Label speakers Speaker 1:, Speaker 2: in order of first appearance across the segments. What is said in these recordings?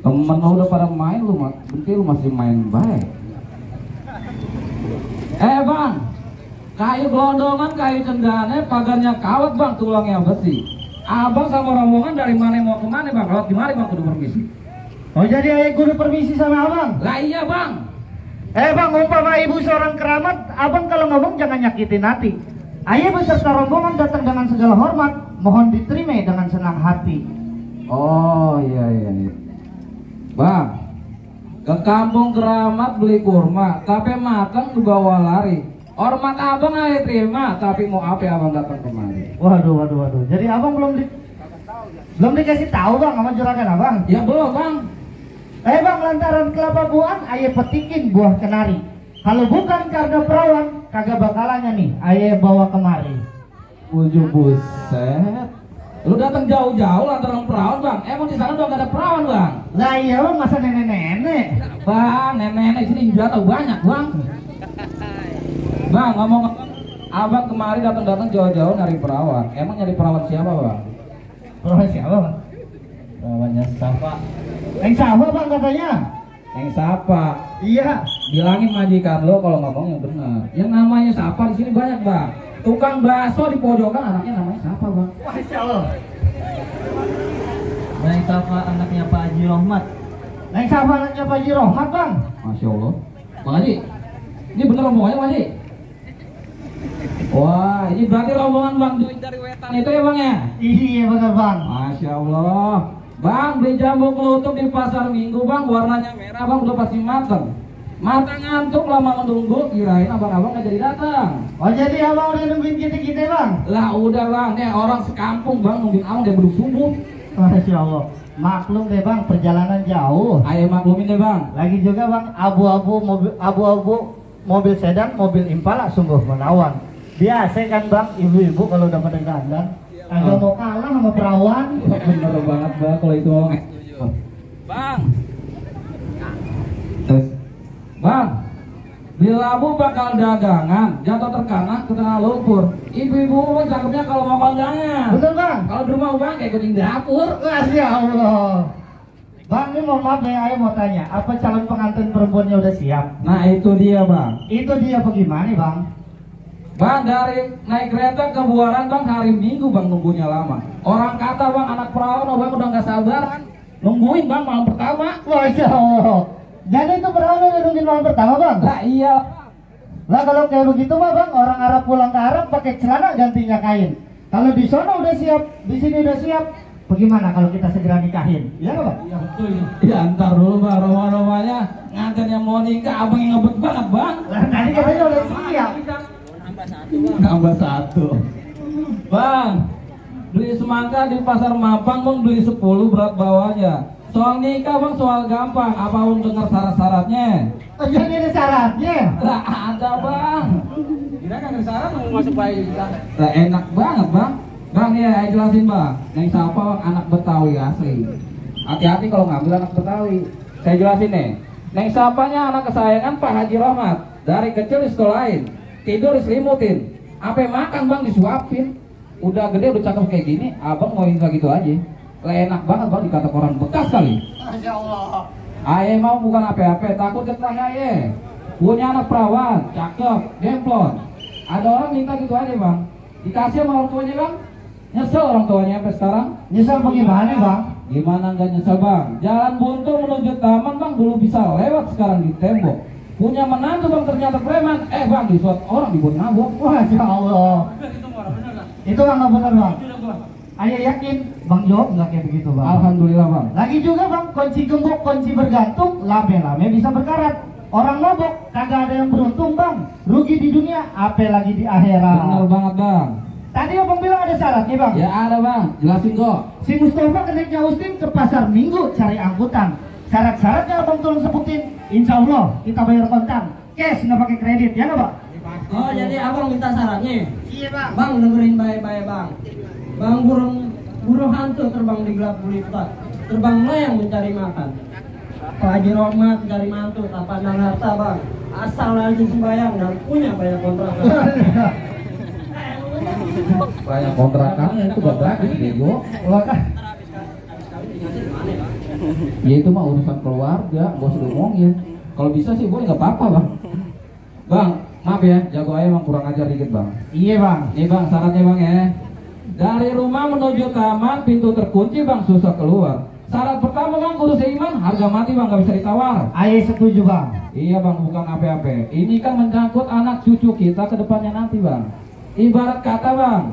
Speaker 1: Temen lu udah pada main, lu masih main baik. Bang, kayu gelondongan, kayu cendana, pagarnya kawat bang, tulangnya besi. Abang sama rombongan dari mana mau kemana bang? Lewat gimana bang kudu permisi?
Speaker 2: Oh jadi ayah kudu permisi sama abang?
Speaker 1: Lah iya bang.
Speaker 2: Bang, umpama ibu seorang keramat, abang kalau ngomong jangan nyakitin hati. Ayah beserta rombongan datang dengan segala hormat, mohon diterima dengan senang hati.
Speaker 1: Oh iya. Bang, ke kampung keramat beli kurma, tapi makan dibawa lari. Hormat abang aja terima, tapi mau apa abang datang kemari?
Speaker 2: Waduh. Jadi abang belum dikasih tahu bang sama juragan abang?
Speaker 1: Ya belum bang.
Speaker 2: Bang, lantaran kelapa buah, ayah petikin buah kenari. Kalau bukan karena perawan, kagak bakalannya nih ayah bawa kemari.
Speaker 1: Ujung buset. Lu datang jauh-jauh lantaran perawan bang. Emang di sana udah gak ada perawan bang?
Speaker 2: Lah iya bang, masa nenek-nenek?
Speaker 1: Bang, nenek-nenek sini jatuh banyak bang. Bang, ngomong abang kemari datang jauh-jauh nyari perawan. Emang nyari perawan siapa bang?
Speaker 2: Perawan siapa bang?
Speaker 1: Perawannya Safa.
Speaker 2: Yang sama bang katanya.
Speaker 1: Yang Safa.
Speaker 2: Iya.
Speaker 1: Bilangin majikan lo kalau ngomong yang benar. Yang namanya Safa di sini banyak bang. Tukang bakso di pojokan anaknya namanya Safa bang.
Speaker 2: Masya Allah.
Speaker 3: Neng Safa anaknya Pak Haji Rohmat.
Speaker 2: Neng Safa anaknya Pak Haji Rohmat bang.
Speaker 1: Masya Allah. Bang Haji, ini bener rombongannya Bang Haji? Wah, ini berarti rombongan Bang Duit dari Wetan itu ya Bang ya?
Speaker 2: Iya bener bang.
Speaker 1: Masya Allah. Bang, beli jambu kelutuk di pasar Minggu Bang, warnanya merah Bang, udah pasti mateng. Mata ngantuk lama menunggu, kirain abang-abang gak jadi datang.
Speaker 2: Oh jadi abang udah nungguin kita bang?
Speaker 1: Lah udah Bang, nih orang sekampung Bang nungguin abang dia belum subuh.
Speaker 2: Masya Allah. Maklum deh bang, perjalanan jauh.
Speaker 1: Ayo maklumin deh Bang.
Speaker 2: Lagi juga bang, abu-abu mobil sedan, mobil Impala sungguh menawan. Biasa kan bang, ibu-ibu kalau udah pada dandan agak mau kalah sama perawan.
Speaker 1: Bener banget Bang kalau itu ngomong. Bang. Terus Bang, beli labu bakal dagangan, jatuh terkanak ke tengah lumpur. Ibu-ibu cakepnya kalau mau kondangan.
Speaker 2: Betul bang?
Speaker 1: Kalau di rumah bang kayak kucing dapur.
Speaker 2: Masya Allah. Bang, ini mau maaf ya, ayah mau tanya, apa calon pengantin perempuannya udah siap?
Speaker 1: Nah itu dia Bang.
Speaker 2: Itu dia bagaimana bang?
Speaker 1: Bang dari naik kereta ke Buaran Bang hari Minggu Bang nunggunya lama. Orang kata Bang anak perawan Bang udah nggak sabaran nungguin Bang malam pertama.
Speaker 2: Masya Allah. Jadi itu perawan udah nungguin malam pertama bang?
Speaker 1: Lah iya.
Speaker 2: Lah kalau kayak begitu mah bang, orang Arab pulang ke Arab pakai celana gantinya kain. Kalau di sana udah siap, di sini udah siap. Bagaimana kalau kita segera nikahin? Iya nggak bang?
Speaker 1: Iya betul ya. Ya antar dulu Bang rumah-rumahnya ngantar yang mau nikah abang yang ngebet banget Bang.
Speaker 2: Lah tadi katanya udah siap.
Speaker 1: Nambah satu. Bang, beli semangka di pasar Mampang Bang beli 10 berat bawahnya. Soal nikah Bang soal gampang, apapun dengar syarat-syaratnya.
Speaker 2: Oh jadi ada syaratnya?
Speaker 1: Lah ada Bang.
Speaker 3: Kira kan syarat mau masuk bayi kita.
Speaker 1: Lah enak banget Bang. Bang ya jelasin Bang. Neng Safa Bang anak Betawi asli. Hati-hati kalau ngambil anak Betawi. Saya jelasin nih. Neng Safanya anak kesayangan Pak Haji Rohmat. Dari kecil disekolahin, tidur diselimutin. Apa makan Bang disuapin. Udah gede udah cakep kayak gini, abang mau kayak gitu aja. Lah enak banget Bang dikata orang bekas kali.
Speaker 2: Masya Allah.
Speaker 1: Ayah mau bukan apa-apa, takut ketanya ayah. Punya anak perawan, cakep, demplon. Ada orang minta gitu aja Bang. Dikasih sama orang tuanya Bang. Nyesel orang tuanya sampai sekarang.
Speaker 2: Nyesel bagaimana bang?
Speaker 1: Gimana nggak nyesel Bang? Jalan buntu menuju taman Bang dulu bisa lewat, sekarang di tembok. Punya menantu Bang ternyata preman. Bang di suatu orang dibuat nabok.
Speaker 2: Masya Allah. Itu bang nggak benar bang. Ayah yakin Bang Jo nggak kayak begitu bang.
Speaker 1: Alhamdulillah Bang.
Speaker 2: Lagi juga bang, kunci gembok, kunci bergantung, lame-lame bisa berkarat. Orang mabok kagak ada yang beruntung bang. Rugi di dunia, apalagi di akhirat.
Speaker 1: Benar banget Bang.
Speaker 2: Tadi abang bilang ada syaratnya bang.
Speaker 1: Ya ada Bang, jelasin kok.
Speaker 2: Si Mustafa keneknya Ustin ke pasar Minggu cari angkutan. Syarat-syaratnya abang tolong sebutin. Insya Allah kita bayar kontan, cash nggak pakai kredit ya nggak bang?
Speaker 3: Oh jadi abang minta syaratnya?
Speaker 2: Iya bang.
Speaker 3: Bang dengerin baik-baik bang. Bang burung hantu terbang di gelap gulita, terbang melayang mencari makan. Pak Haji Rohmat mencari mantu tanpa pandang harta bang. Asal lagi sembayang dan punya banyak kontrakan.
Speaker 1: Banyak kontrakan itu buat gratis bego. Ya itu mah urusan keluarga, gak usah ngomongin. Kalau bisa sih boleh nggak apa-apa bang. Bang, maaf ya, jago ayah emang kurang ajar dikit bang.
Speaker 2: Iya bang.
Speaker 1: Nih bang, syaratnya bang ya. Dari rumah menuju taman, pintu terkunci bang, susah keluar. Syarat pertama bang, kudu seiman, harga mati bang, gak bisa ditawar.
Speaker 2: Ayah setuju bang.
Speaker 1: Iya bang, bukan apa-apa. Ini kan menyangkut anak cucu kita ke depannya nanti bang. Ibarat kata bang,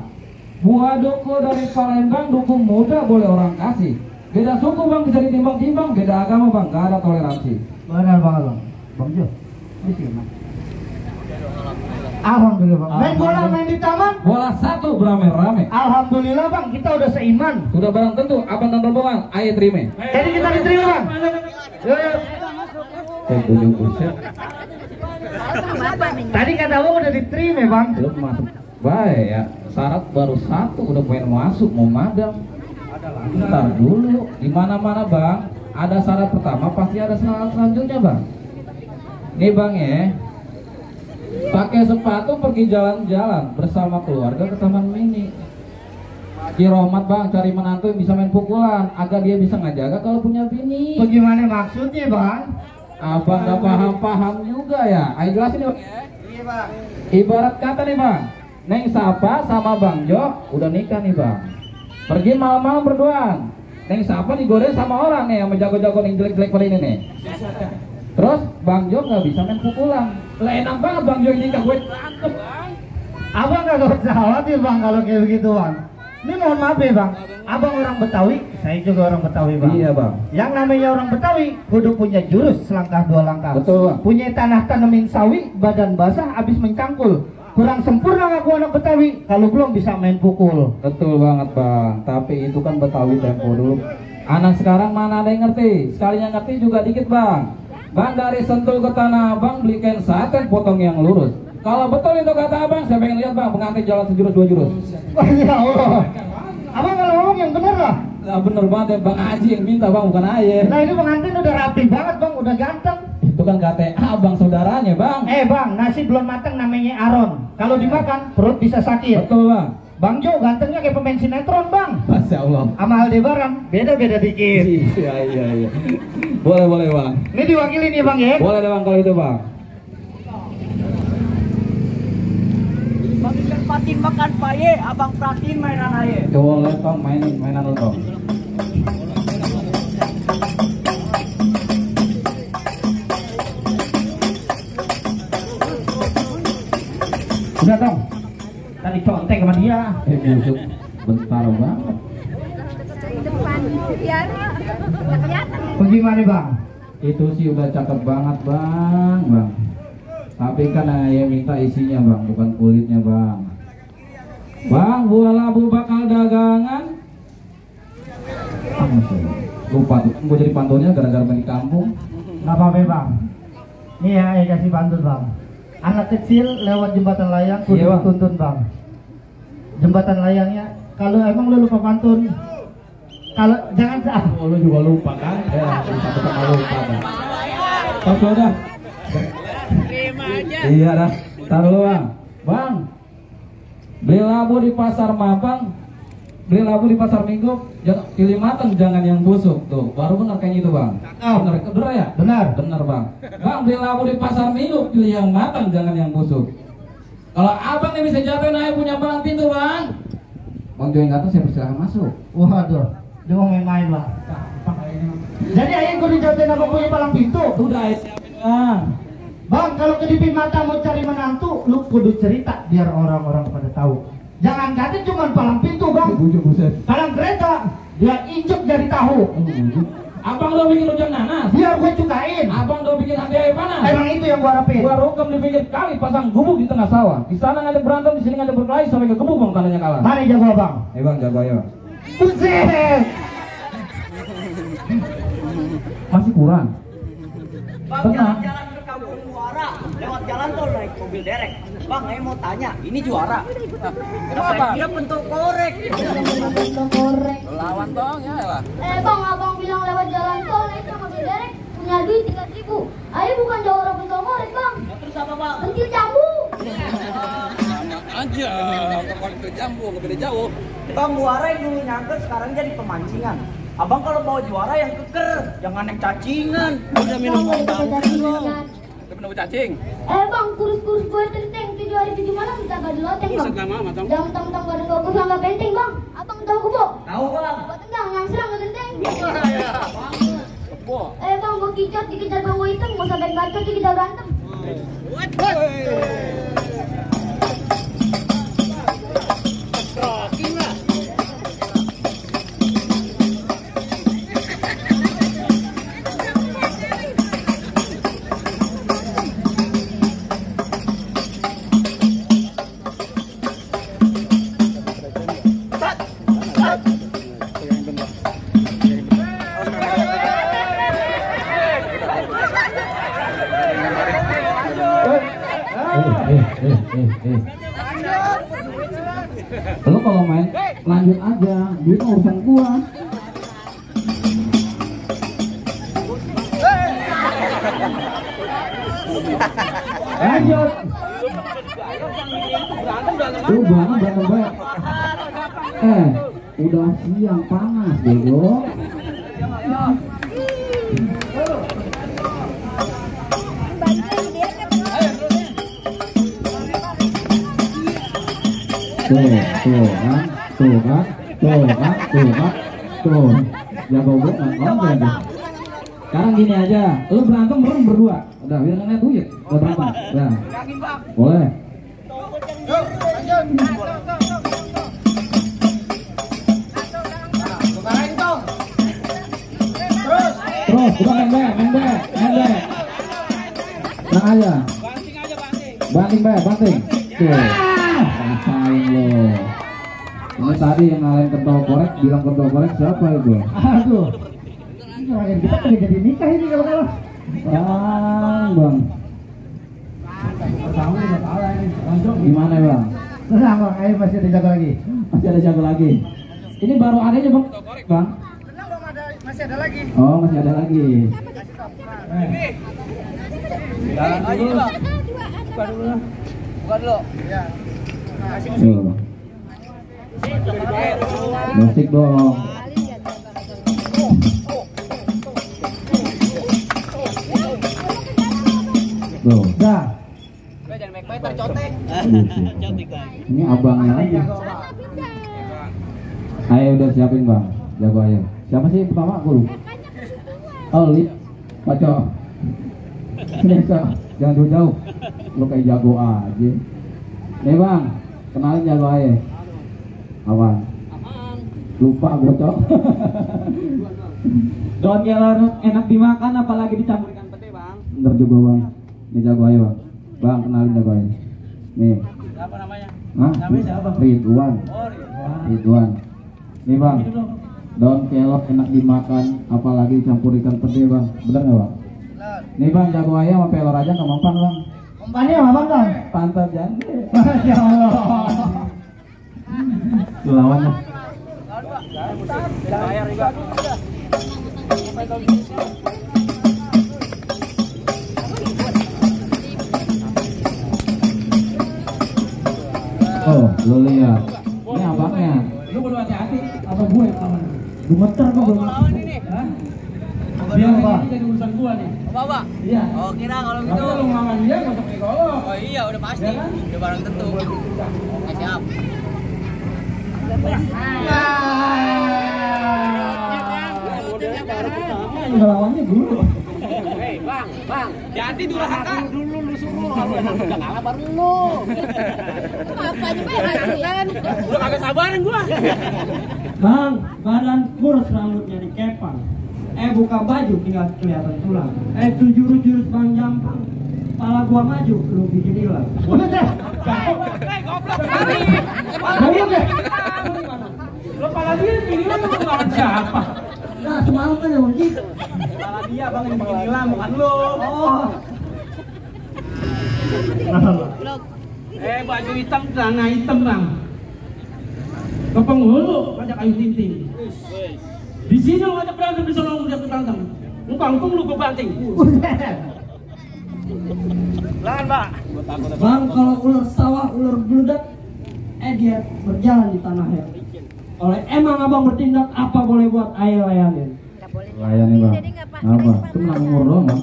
Speaker 1: buah duku dari Palembang, duku muda boleh orang kasih. Beda suku bang bisa ditimbang-timbang, beda agama bang, gak ada toleransi.
Speaker 2: Benar banget bang. Bang Jo, di sini. Alhamdulillah bang. Main bola, main di taman.
Speaker 1: Bola satu beramai-ramai.
Speaker 2: Alhamdulillah bang, kita udah seiman.
Speaker 1: Sudah barang tentu, abang dan rombongan, ayo terima.
Speaker 2: Jadi kita diterima bang. Yuk, yuk. Tadi kata abang udah diterima bang.
Speaker 1: Belum masuk. Baik ya, syarat baru satu udah pengen masuk, mau madam. Bentar dulu, di mana-mana bang, ada syarat pertama pasti ada syarat selanjutnya bang. Nih bang ya, pakai sepatu pergi jalan-jalan bersama keluarga ke taman mini. Ki Rohmat bang, cari menantu yang bisa main pukulan, agar dia bisa ngajaga kalau punya bini.
Speaker 2: Bagaimana maksudnya bang?
Speaker 1: Abang nggak paham-paham juga ya? Ayo jelasin nih bang.
Speaker 2: Iya bang.
Speaker 1: Ibarat kata nih bang, Neng Sapa sama Bang Jo udah nikah nih bang. Pergi malam-malam berduaan. Neng Sapa digodain sama orang nih yang menjago-jago nih jelek-jelek pada ini nih. Terus Bang Jo nggak bisa main pukulan. Lah enak banget Bang Jo yang nikah, gue berantem bang.
Speaker 2: Abang gak usah khawatir bang kalau kayak begitu bang. Ini mohon maaf ya bang, abang orang Betawi, saya juga orang Betawi bang.
Speaker 1: Iya bang.
Speaker 2: Yang namanya orang Betawi kudu punya jurus selangkah dua langkah.
Speaker 1: Betul bang.
Speaker 2: Punya tanah tanemin sawi, badan basah abis mencangkul. Kurang sempurna aku anak Betawi kalau belum bisa main pukul.
Speaker 1: Betul banget bang. Tapi itu kan Betawi tempo dulu. Anak sekarang mana ada yang ngerti? Sekalinya ngerti juga dikit bang. Bang dari Sentul ke Tanah Abang beli kain saten potong yang lurus. Kalau betul itu kata abang, saya pengen lihat bang pengantin jalan sejurus dua jurus.
Speaker 2: Ya Allah. Abang kalau ngomong yang bener lah.
Speaker 1: Nah, bener banget ya Bang Haji yang minta bang, bukan ayah.
Speaker 2: Nah ini pengantin udah rapi banget bang, udah ganteng.
Speaker 1: Itu kan kata abang saudaranya bang.
Speaker 2: Bang, nasi belum matang namanya Aron. Kalau dimakan perut bisa sakit.
Speaker 1: Betul bang.
Speaker 2: Bang Jo gantengnya kayak pemain sinetron bang.
Speaker 1: Masya Allah.
Speaker 2: Sama Aldebaran beda-beda dikit.
Speaker 1: Iya. Boleh bang.
Speaker 2: Ini diwakili nih bang ya.
Speaker 1: Boleh deh bang kalau itu bang.
Speaker 4: Bang Patin makan paye, abang Pratin mainan aye.
Speaker 1: Boleh bang, mainan lo dong.
Speaker 2: Udah dong. Tadi contek sama dia.
Speaker 1: Busuk. Bentar banget.
Speaker 2: Bagaimana bang?
Speaker 1: Itu sih udah cakep banget bang. Tapi kan ayah minta isinya bang, bukan kulitnya bang. Bang, buah labu bakal dagangan. Lupa tuh, gue jadi pantunnya gara-gara main di kampung.
Speaker 2: Nggak apa-apa bang. Nih ya, kasih pantun bang. Anak kecil lewat jembatan layang kudu
Speaker 1: Iya, Bang.
Speaker 2: tuntun bang. Jembatan layangnya, kalau emang lu lupa pantun, kalau jangan
Speaker 1: Oh, lu juga lupa kan? Ya, sama lupa kan. Oke udah. Iya dah. Taruh dulu bang. Bang, beli labu di pasar Mabang, beli labu di pasar Minggu, jangan pilih matang, jangan yang busuk tuh. Baru benar kayaknya itu bang. Bener ya?
Speaker 2: benar.
Speaker 1: Bener bang. Bang, beli labu di pasar Minggu, pilih yang matang, jangan yang busuk. Kalau abang yang bisa jatuhin ayah punya palang pintu bang. Bang Jo yang datang saya persilahkan masuk.
Speaker 2: Waduh, dia mau main-main bang. Jadi ayah kudu jatuhin apa punya palang pintu.
Speaker 1: Udah ayah.
Speaker 2: Bang, kalau kedipin mata mau cari menantu, lu kudu cerita biar orang-orang pada tahu. Jangan kata cuma palang pintu bang,
Speaker 1: Bujuk buset.
Speaker 2: palang kereta, dia injek dari tahu.
Speaker 1: Abang udah bikin rujak nanas.
Speaker 2: Biar gue cukain.
Speaker 1: Abang udah bikin hati ayam panas.
Speaker 2: Emang itu yang gua harapin.
Speaker 1: Gua rukam di pinggir kali, pasang gubuk di tengah sawah. Di sana ngajak berantem, di sini ngajak berkelahi sampai ke gebuk bang, tandanya kalah.
Speaker 2: Mari jago abang.
Speaker 1: Bang, jago ayo.
Speaker 2: Buset.
Speaker 1: Masih kurang.
Speaker 4: Bang
Speaker 1: Tenang.
Speaker 4: jalan-jalan ke kampung Muara, lewat jalan tol naik mobil derek. Bang, saya mau tanya, ini juara.
Speaker 1: Kenapa?
Speaker 4: Dia bentuk korek.
Speaker 1: Lawan dong ya lah.
Speaker 5: Bang, abang bilang lewat jalan tol itu mobil derek punya duit 3.000. Ayo bukan jawara bentuk korek bang.
Speaker 4: Terus apa bang?
Speaker 5: Bentil jambu.
Speaker 1: Aja, kalau ke jambu nggak beda jauh.
Speaker 4: Bang Muara yang dulu nyangkut sekarang jadi pemancingan. Abang kalau bawa juara yang keker, jangan yang cacingan. Udah minum
Speaker 5: Cacingan.
Speaker 1: Minum cacing.
Speaker 5: Bang, kurus-kurus gue tenteng 7 hari 7 malam kita gak diloteng bang. Jangan mentang-mentang badan bagus yang gak penting bang. Abang tahu kebo?
Speaker 4: Tahu bang.
Speaker 5: Buat tendang yang serang gak tenteng.
Speaker 1: Kebo.
Speaker 5: Bang, gue kicot dikejar bang gue hitam, mau sampai bacot kita berantem.
Speaker 1: Lo kalau main lanjut aja, duit urusan gua. Lanjut. Tuh berantem baik. Udah siang panas bego. Tuh, jago gue nggak. Sekarang gini aja, lu berantem merem berdua, udah biar ngeliat duit, udah berantem, ya, boleh. Terus, udah main back. Tenang aja. Banting. Tuh. Rasain lo. Ini tadi yang ngalahin kentol korek, bilang kentol korek siapa itu?
Speaker 2: Aduh. Ini ngalahin kita pengen jadi nikah ini kalau kalah.
Speaker 1: Bang. Gimana bang?
Speaker 2: Tenang bang, ayo masih ada jago lagi.
Speaker 1: Masih ada jago lagi. Ini baru adanya bang kentol korek bang.
Speaker 2: Tenang bang, masih ada lagi.
Speaker 1: Oh masih ada lagi.
Speaker 4: Jalan dulu. Buka dulu. Iya.
Speaker 1: Tuh. Musik dong. Tuh.
Speaker 2: Dah.
Speaker 4: Jangan make tercontek.
Speaker 1: Ini abangnya lagi. Ayo udah siapin bang, jago ayo. Siapa sih pertama aku? Oh Lip, Paco. Jangan jauh-jauh. Lo kayak jago aja. Nih bang, kenalin jago aja. Awan. Lupa gue cok.
Speaker 3: Daun kelor enak dimakan apalagi dicampur ikan pete bang.
Speaker 1: Bener juga bang. Ini jago aja bang. Bang kenalin jago aja. Nih.
Speaker 3: Siapa namanya?
Speaker 1: Hah?
Speaker 3: Namanya siapa?
Speaker 1: Ridwan.
Speaker 3: Oh
Speaker 1: Ridwan. Nih bang. Daun kelor enak dimakan apalagi dicampur ikan pete bang. Bener nggak bang? Nih bang jago aja sama pelor aja nggak mempan bang.
Speaker 2: Kompannya apa bang?
Speaker 1: Pantat jande.
Speaker 2: Ya Allah.
Speaker 1: Lawannya.
Speaker 4: Bayar juga.
Speaker 1: Oh, lo lihat. Ini abangnya.
Speaker 3: Lu perlu hati-hati apa gue yang lawan?
Speaker 2: Gemeter kok belum.
Speaker 4: Lawan ini.
Speaker 3: Hah?
Speaker 2: Dia apa?
Speaker 3: Ini jadi urusan gua nih.
Speaker 4: Apa?
Speaker 3: Iya.
Speaker 4: Oh kira kalau
Speaker 3: Tapi
Speaker 4: gitu.
Speaker 3: kalau ngelawan dia nggak usah pakai golok.
Speaker 4: Oh iya udah pasti.
Speaker 3: Ya kan?
Speaker 4: Udah barang tentu. Oke siap.
Speaker 3: Ngelawannya dulu.
Speaker 4: Hei bang, jadi durhaka. Dulu lu suruh. Udah kalah baru lu.
Speaker 5: Apa aja bayar
Speaker 4: Lu kagak sabaran gua.
Speaker 3: Bang, badan kurus rambutnya dikepang. Buka baju tinggal kelihatan tulang. Tuh jurus-jurus bang jampang. Pala gua maju, lu bikin hilang.
Speaker 4: Goblok kali.
Speaker 3: Goblok ya? Lu pala dia bikin hilang lu lawan siapa? Nah, semalam kan yang begitu. Pala dia bang yang bikin hilang, bukan lu. Oh. Baju hitam, celana hitam bang. Ke penghulu, ngajak kayu tinting. Di sini lu ngajak berantem, di sana lu ngajak berantem. Lu kangkung lu gua banting.
Speaker 4: Lawan pak.
Speaker 3: Bang, kalau ular sawah, ular beludak, dia berjalan di tanah ya. Oleh emang abang bertindak apa boleh buat ayo layanin.
Speaker 1: Layani bang. Apa? Itu menang umur doang bang.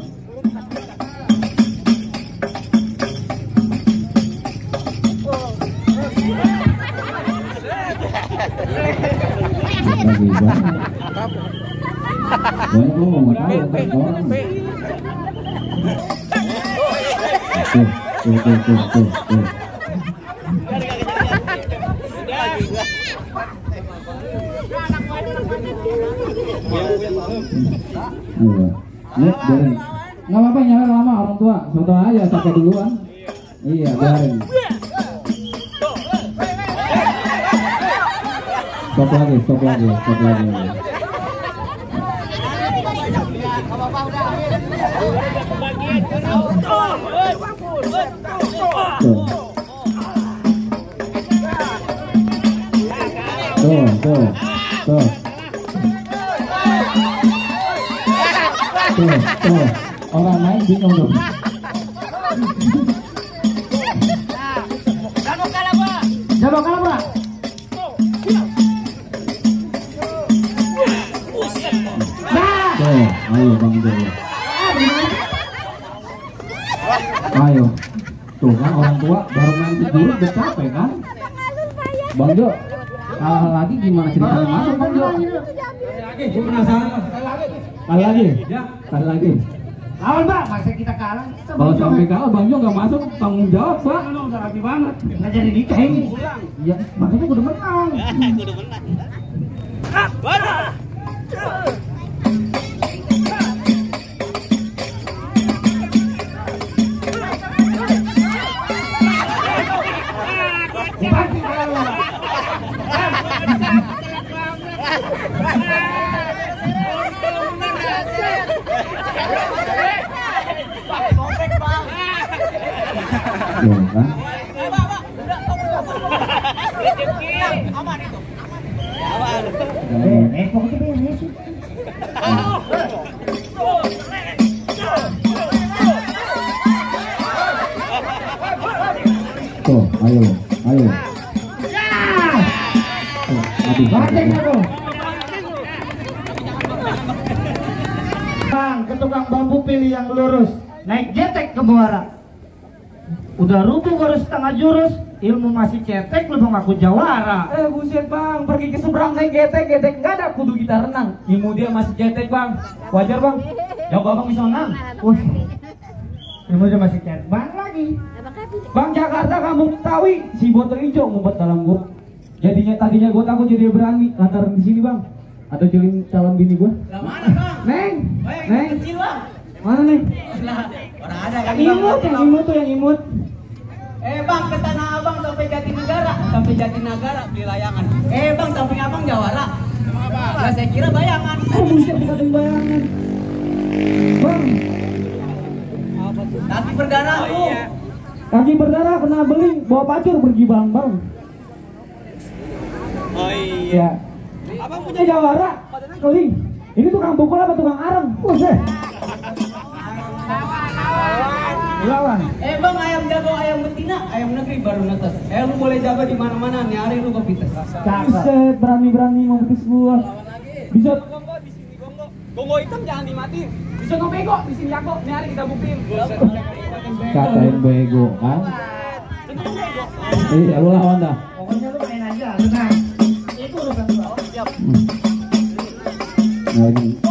Speaker 1: Lagi banyak. Banyak lu mau tahu orang. Tuh. Iya, biarin. Nggak apa-apa nyala lama orang tua, soto aja capek duluan. Iya, biarin. Stop lagi. Tuh. Orang main bingung dong. Jangan kalah, Pak. Ayo Bang Jo. Ayo. Tuh kan orang tua baru main jurus udah capek kan? Bang Jo. Kalah lagi gimana ceritanya masuk Bang Jo?
Speaker 3: Gue penasaran.
Speaker 1: Kali lagi.
Speaker 3: Ya.
Speaker 1: Kali lagi.
Speaker 2: Lawan Pak, masa kita kalah?
Speaker 1: Kalau sampai kalah Bang Jo nggak masuk tanggung jawab Pak.
Speaker 2: Lu udah rapi banget. Nggak jadi nikah ini.
Speaker 1: Iya, makanya gue udah menang. Ya kan? Tuh, ayo.
Speaker 2: Bang, ke tukang bambu pilih yang lurus. Naik jetek ke muara. Udah rubuh baru setengah jurus, ilmu masih cetek, lu mau ngaku jawara.
Speaker 3: Buset Bang, pergi ke seberang naik getek nggak ada, kudu kita renang. Ilmu dia masih cetek Bang, wajar Bang. Jago abang bisa menang.
Speaker 2: Ilmu dia masih cetek, bang lagi.
Speaker 3: Bang Jakarta kamu Betawi, si botol hijau ngumpet dalam got. Tadinya gue takut jadi berani lantaran di sini Bang. Atau jadi calon bini gue.
Speaker 4: Lah mana Bang?
Speaker 3: Neng,
Speaker 4: Kecil Bang.
Speaker 3: mana Neng?
Speaker 4: Orang ada kan
Speaker 3: Yang imut.
Speaker 4: Bang, ke Tanah Abang sampai Jatinegara beli layangan. Bang, samping abang jawara. Lah saya kira bayangan.
Speaker 3: Buset bukan bayangan. Bang,
Speaker 4: Kaki berdarah tuh.
Speaker 3: kaki berdarah kena beling, bawa pacur pergi Bang.
Speaker 4: Oh iya.
Speaker 3: Ya. Abang punya jawara, keling. Ini tukang pukul apa tukang areng? Buset. Lawan.
Speaker 4: Bang, ayam jago ayam betina, ayam negeri baru netes. Lu boleh jaga di mana-mana nih, hari lu kepites.
Speaker 3: Buset, berani mau betis gua. Bisa
Speaker 4: Gongo hitam jangan dimatiin.
Speaker 3: bisa bego di sini jago. Nih hari kita buktiin.
Speaker 1: Katain bego kan? Iya, lu lawan dah.
Speaker 2: Pokoknya lu main aja, tenang. Itu urusan gua.
Speaker 1: Nah ini.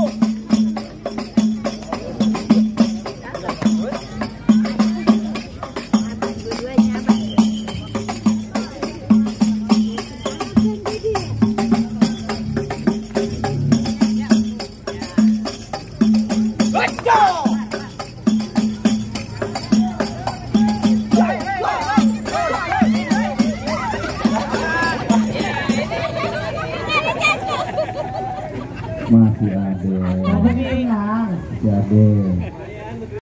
Speaker 1: Masih ada.
Speaker 2: Masih ada.
Speaker 1: Masih ada.